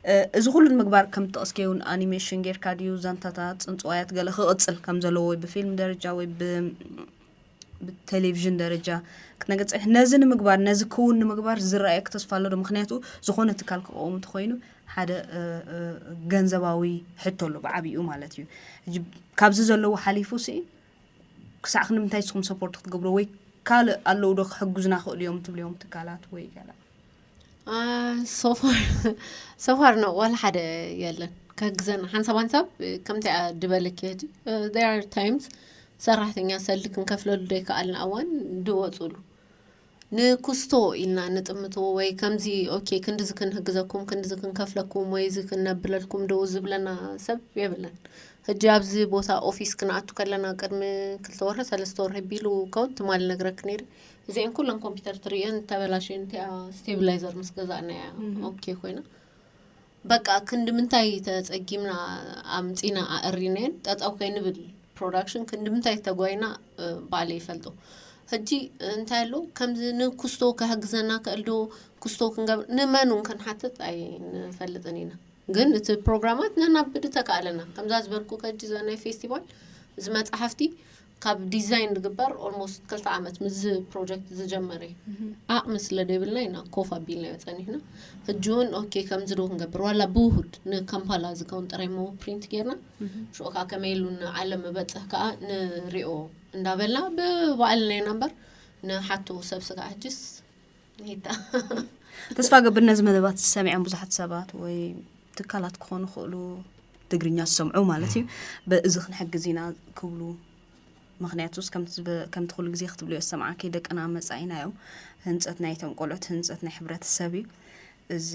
እ፣ እዚ ኩሉ ንምግባር ከም ትጠቕስከ እውን ኣኒሜሽን ጌርካ ድዩ፣ ዛንታታት፣ ፅንፅዋያት ገለ ክቕፅል ከም ዘለዎ ወይ ብፊልም ደረጃ ወይ ብ ብቴሌቪዥን ደረጃ ክትነገር ፀኒሕ። ነዚ ንምግባር፣ ነዚ ክውን ንምግባር ዝረኣየክ ተስፋ ኣሎ ዶ? ምክንያቱ ዝኾነ ትካል ክቐውም እንተኮይኑ ሓደ፣ እ፣ እ፣ ገንዘባዊ ሕቶ ኣሎ ብዓብይኡ ማለት እዩ። ሕጂ ካብዚ ዘለዎ ሓሊፉ ሲ ክሳዕ ክንምንታይ ንስኹም ሰፖርት ክትገብሩ ወይ ካልእ ኣለዉ ዶ ክሕግዙና ክእሉ እዮም ትብልዮም ትካላት ወይ ገለ? ሶፋር ሶፋር ነው ዋላ ሓደ የለን ከግዘና ሓንሳብ ሓንሳብ። ከምቲ ድበለኪ ሕጂ there are times ሰራሕተኛ ሰልዲ ክንከፍለሉ ዘይከኣልና እዋን ድወፁሉ ንኩስቶ ኢልና ንጥምቶ ወይ ከምዚ ኦኬ ክንድዚ ክንህግዘኩም ክንድዚ ክንከፍለኩም ወይ እዚ ክነብለልኩም ዶ ዝብለና ሰብ የብለን። ሕጂ ኣብዚ ቦታ ኦፊስ ክንኣቱ ከለና ቅድሚ ክልተ ወርሒ ሰለስተ ወርሒ ቢሉ ከውን ትማሊ ነግረክ ነይረ። እዚአን ኩለን ኮምፒውተር ትርእየን ተበላሽየን እንቲኣ ስቴብላይዘር ምስ ገዛእናያ ኦኬ ኮይና በቃ ክንዲ ምንታይ ተጸጊምና ኣምጺና ኣእሪናየን ጠጠው ከይንብል ፕሮዳክሽን ክንዲ ምንታይ ተጓይና ባዕለ ይፈልጦ። ሕጂ እንታይ ኣሎ ከምዚ ንኩስቶ ክሕግዘና ክእል ዶ ኩስቶ ክንገብር ንመን እውን ክንሓትት ኣይንፈልጥን ኢና። ግን እቲ ፕሮግራማት ነናብድ ተካእለና ከምዛ ዝበልኩ ከጂ እዛ ናይ ፌስቲቫል እዚ መጽሓፍቲ ካብ ዲዛይን ዝግበር ኦልሞስት ክልተ ዓመት ምስዚ ፕሮጀክት ዝጀመረ እዩ። ዓቕሚ ስለ ደይብልና ኢና ኮፍ ኣቢልናዮ ጸኒሕና። ሕጂ እውን ኦኬ ከምዚ ዶ ክንገብር ዋላ ብውሁድ ንካምፓላ ዝከውን ጥራይ ሞ ፕሪንት ጌርና ሽኡ ከዓ ከመይ ኢሉ ንዓለም መበፅሕ ከዓ ንሪኦ እንዳበልና ብባዕልና ኢና እምበር ንሓቱ ሰብ ስጋዕ ሕጅስ ሂታ ተስፋ ገብር ነዚ መደባት ዝሰሚዖም ብዙሓት ሰባት ወይ ትካላት ክኾኑ ክእሉ ትግርኛ ዝሰምዑ ማለት እዩ በእዚ ክንሕግዝ ኢና ክብሉ ምክንያቱስ ከምቲ ዝበ- ከምቲ ኩሉ ግዜ ክትብልዮ ዝሰምዓኪ ደቅና መፃኢና እዮም ህንፀት ናይቶም ቆልዑት ህንፀት ናይ ሕብረተሰብ እዩ እዚ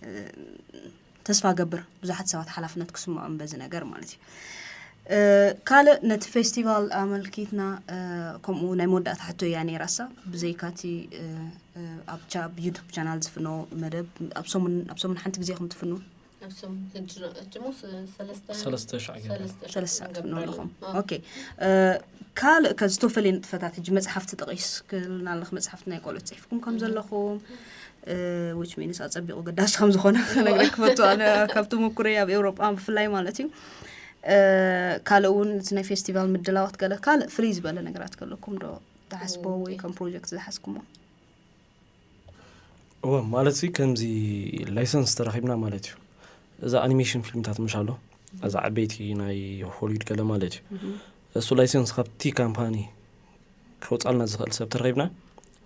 እ፣ ተስፋ ገብር ብዙሓት ሰባት ሓላፍነት ክስምዖም በዚ ነገር ማለት እዩ እ፣ ካልእ ነቲ ፌስቲቫል ኣመልኪትና እ፣ ከምኡ ናይ መወዳእታ ሕቶ እያ ነይራሳ ብዘይካቲ እ፣ እ፣ ኣብ ቻ- ኣብ ዩቱብ ቻናል ዝፍኖ መደብ ኣብ ሰሙን ኣብ ሰሙን ሓንቲ ግዜ ከም ትፍኑ ኣብ ሰሙን ሕጂ ሞ ሰለስተ ሰለስተ ሻዕ ገለ ሰለስተ ሻዕ ሰለስተ ሰዓት ክንገብር ትፍኑ ኣለኹም ኣለና። ኦኬ እ፣ ካልእ ከዚ ዝተፈለየ ንጥፈታት ሕጂ መፅሓፍቲ ጠቒስክልና ኣለኽ መፅሓፍቲ ናይ ቆልዑት ፅሒፍኩም ከም ዘለኹም እ፣ which means ኣፀቢቑ ገዳሲ ከም ዝኾነ ክነግረክ ክፈቱ ኣነ ካብ ተመኩረይ ኣብ ኤውሮጳ ብፍላይ ማለት እዩ እ፣ ካልእ እውን እቲ ናይ ፌስቲቫል ምድላዋት ገለ ካልእ ፍልይ ዝበለ ነገራት ከለኩም ዶ ትሓስቦ ወይ ከም ፕሮጀክት ዝሓዝኩሞ እወ ማለት ሲ ከምዚ ላይሰንስ ተረኺብና ማለት እዩ እዛ ኣኒሜሽን ፊልምታት ምሽ ኣሎ እዛ ዓበይቲ ናይ ሆሊውድ ገለ ማለት እዩ እሱ ላይሰንስ ካብቲ ካምፓኒ ከውፃልና ዝኽእል ሰብ ተረኺብና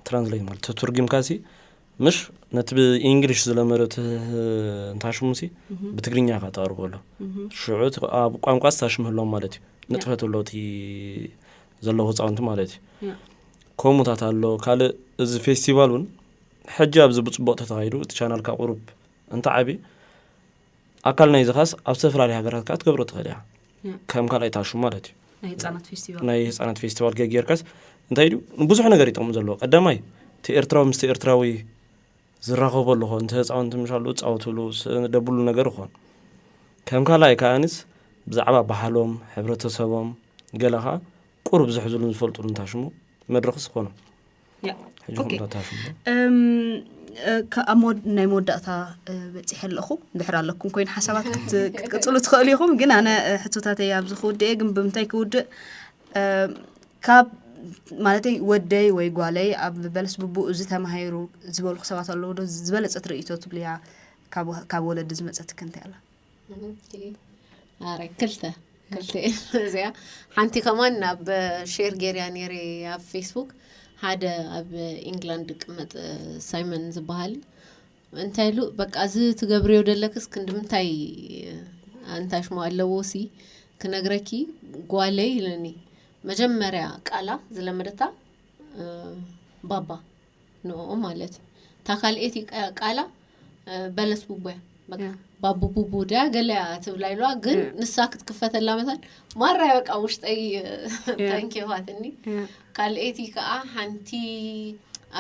ትራንስሌት ማለት ተትርጉምካ ሲ ምሽ ነቲ ብኢንግሊሽ ዝለመዶ እንታሽሙ ሲ ብትግርኛ ካ ተቕርቦ ኣሎ ሽዑ እቲ ኣብ ቋንቋ ስታሽም ህሎም ማለት እዩ ንጥፈት ኣሎ እቲ ዘለዎ ህፃውንቲ ማለት እዩ ያ ከምኡታት ኣሎ ካልእ እዚ ፌስቲቫል እውን ሕጂ ኣብዚ ብፅቡቕ ተተኻይዱ እቲ ቻናልካ ቁሩብ እንተ ዓቢ ኣካል ናይ ዝኻስ ኣብ ዝተፈላለዩ ሃገራት ከዓ ትገብሮ ትኽእል እያ ያ ከም ካልኣይ ታሹ ማለት እዩ ናይ ህፃናት ፌስቲቫል ናይ ህፃናት ፌስቲቫል ገጌርካስ እንታይ ድዩ ብዙሕ ነገር ይጠቕሙ ዘለዎ ቀዳማይ እቲ ኤርትራዊ ምስቲ ኤርትራዊ ዝራኸቦ ኣለኹ እንተ ህፃውንቲ ምሻሉ እፃወትሉ ደብሉ ነገር ይኾን ከም ካልኣይ ከኣንስ ብዛዕባ ባህሎም ሕብረተሰቦም ገለ ከዓ ቁሩብ ዝሕዝሉን ዝፈልጡሉ እንታሽሙ መድረኽስ ይኾኑ ያ ሕጂ ኦኬ። ኹም ታሽሙ እም፣ እ፣ ከ- ኣብ መወድ- ናይ መወዳእታ እ፣ በፂሐ ኣለኹ ድሕር ኣለኩም ኮይኑ ሓሳባት ክት- ክትቅፅሉ ትኽእሉ ኢኹም ግን ኣነ እ፣ ሕቶታተይ ኣብዚ ክውድእ እየ ግን ብምንታይ ክውድእ እ፣ ካብ ማለተይ ወደይ ወይ ጓለይ ኣብ በለስ ብቡኡ እዚ ተማሂሩ ዝበልኩ ሰባት ኣለዉ ዶ? ዝበለጸት ርእይቶ ትብልያ ካብ ወለዲ ዝመጸትኪ እንታይ ኣላ? ኣረ ክልተ ክልተ እዚኣ ሓንቲ ከማን ኣብ ሼር ገይርያ ነይረ ኣብ ፌስቡክ። ሓደ ኣብ ኢንግላንድ ዝቅመጥ ሳይመን ዝበሃል እንታይ ኢሉ፣ በቃ እዚ ትገብርዮ ደለክስ ክንዲ ምንታይ ኣንታ ሽሞ ኣለዎ ሲ ክነግረኪ ጓለይ ኢለኒ። መጀመርያ ቃላ ዝለመደታ ባባ ንኡ ማለት እዩ። እታ ካልኤቲ ቃላ በለስ ቡቡያ ባቡ ቡቡ ድያ ገለያ ትብላ ኢልዋ፣ ግን ንሳ ክትክፈተላ መታን ማራ በቃ ውሽጠይ ታንኪፋትኒ። ካልኤቲ ከዓ ሓንቲ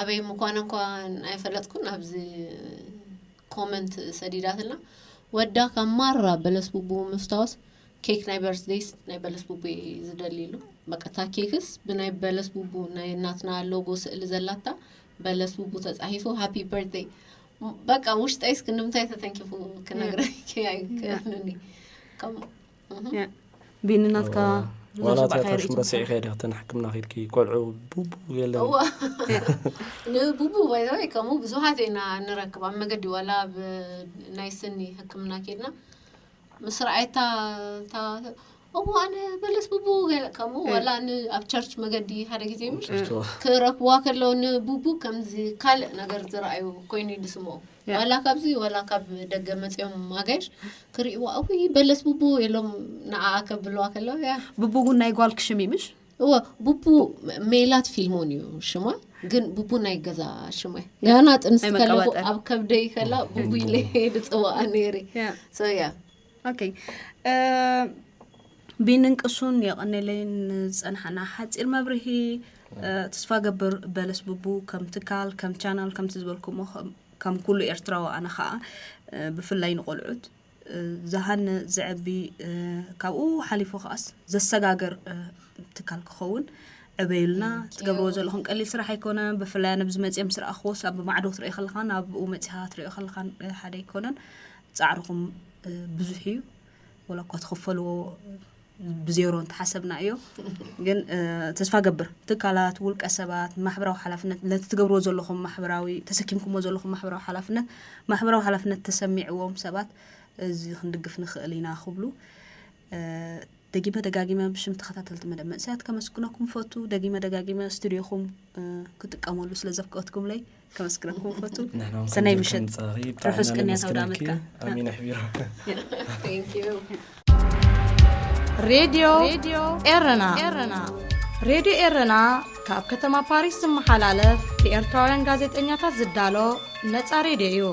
ኣበይ ምኳነ እንኳን ኣይፈለጥኩን፣ ኣብዚ ኮመንት ሰዲዳትና። ወዳ ካብ ማራ በለስ ቡቡ ምስታወስ ኬክ ናይ በርዝደይስ ናይ በለስ ቡቡ ዝደሊ ኢሉ። በቃ እታ ኬክስ ብናይ በለስ ቡቡ ናይ እናትና ሎጎ ስእሊ ዘላታ በለስ ቡቡ ተፃሒፉ ሃፒ በርዝደይ። በቃ ውሽጠይስ ክንምንታይ ተተንኪፉ ክነግረኪ ኣይክእልኒ። ከምኡ ቢኒ ናትካ ዋላ ተሽም ረሲዕካ ዲኻ ተን ሕክምና ኪድኪ ቆልዑ ቡቡ የለን። ንቡቡ ባይዘወይ ከምኡ ብዙሓት ኢና ንረክብ ኣብ መገዲ ዋላ ኣብ ናይ ስኒ ሕክምና ኬድና ምስ ረኣየታ እዋ ኣነ በለስ ቡቡ ገለ ከምኡ ዋላ ኣብ ቸርች መገዲ ሓደ ግዜ ምሽ ክረክብዋ ከለዉ ንቡቡ ከምዚ ካልእ ነገር ዝረኣዩ ኮይኑ ድስምኦ ዋላ ካብዚ ዋላ ካብ ደገ መፅኦም ማጋሽ ክርእይዋ እውይ በለስ ቡቡ ኢሎም ንዓኣ ከብልዋ ከለዉ ያ ቡቡ እውን ናይ ጓል ክሽም እዩ ምሽ? እወ ቡቡ ሜላት ፊልሞን እዩ ሽማ፣ ግን ቡቡ ናይ ገዛ ሽማ እዩ። ገና ጥንስቲ ከለኹ ኣብ ከብደይ ከላ ቡቡ ኢለ ድፅዋኣ ነይረ። So yeah. Okay. ቢንን ቅሱን የቐነለይን ዝጸንሓና ሓጺር መብርሂ። ተስፋ ገብር በለስ ቡቡ ከም ትካል ከም ቻናል ከምቲ ዝበልኩሞ ከም ኩሉ ኤርትራዊ ኣነ ኸኣ ብፍላይ ንቆልዑት ዝሃንጽ ዘዕቢ ካብኡ ሓሊፉ ከኣስ ዘሰጋግር ትካል ክኸውን ዕበዩልና። ትገብርዎ ዘለኹም ቀሊል ስራሕ ኣይኮነን። ብፍላይ ኣነ ብዝመጽእ ምስ ረኣኽዎስ ኣብ ማዕዶ ክትርኢ ከለኻን ኣብኡ መጺኻ ክትሪኦ ከለኻን ሓደ ኣይኮነን። ጻዕርኹም ብዙሕ እዩ። ወላ እኳ ትኽፈልዎ ብዜሮ እንተሓሰብና እዮ ግን ተስፋ ገብር ትካላት ውልቀ ሰባት ማሕበራዊ ሓላፍነት ነቲ ትገብርዎ ዘለኹም ማሕበራዊ ተሰኪምኩሞ ዘለኹም ማሕበራዊ ሓላፍነት ማሕበራዊ ሓላፍነት ተሰሚዕዎም ሰባት እዚ ክንድግፍ ንኽእል ኢና ክብሉ ደጊመ ደጋጊመ ብሽም ተኸታተልቲ መደብ መንእሰያት ከመስግነኩም ፈቱ። ደጊመ ደጋጊመ ስቱዲዮኹም ክጥቀመሉ ስለ ዘፍቀድኩምለይ ከመስግነኩም ፈቱ። ሰናይ ምሸት። ርሑስ ቅንያት ኣውደ ዓመትካ። ኣሚን ኣሕቢሩ። Thank you. ሬድዮ ኤረና። ሬድዮ ኤረና ካብ ከተማ ፓሪስ ዝመሓላለፍ ብኤርትራውያን ጋዜጠኛታት ዝዳሎ ነጻ ሬድዮ እዩ።